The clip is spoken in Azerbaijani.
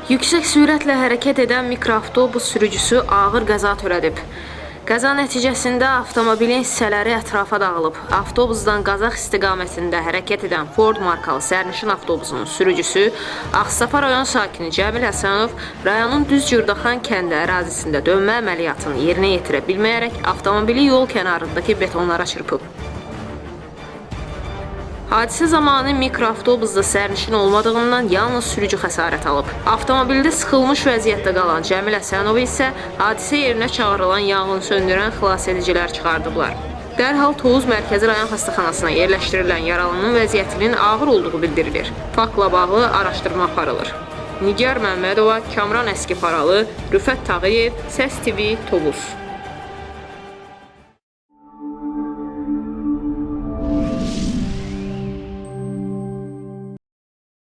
Yüksək sürətlə hərəkət edən mikroavtobus sürücüsü ağır qəza törədib. Qəza nəticəsində avtomobilin hissələri ətrafa dağılıb. Avtobusdan Qazax istiqamətində hərəkət edən Ford markalı sərnişin avtobusunun sürücüsü Ağstafa rayon sakini Cəmil Həsənov rayonun Düz Cırdaxan kəndi ərazisində dönmə əməliyyatını yerinə yetirə bilməyərək avtomobili yol kənarındakı betonlara çırpıb. Hadisə zamanı mikroavtobusda sərnişin olmadığından yalnız sürücü xəsarət alıb. Avtomobildə sıxılmış vəziyyətdə qalan Cəmil Həsənov isə hadisə yerinə çağırılan yanğın söndürən xilasedicilər çıxardıblar. Dərhal Tovuz Mərkəzi Rayon Xəstəxanasına yerləşdirilən yaralının vəziyyətinin ağır olduğu bildirilir. Faktla bağlı araşdırma aparılır. Nigar Məmmədova, Kamran Əskiparalı, Rüfət Tağıyev, Səs TV, Tovuz.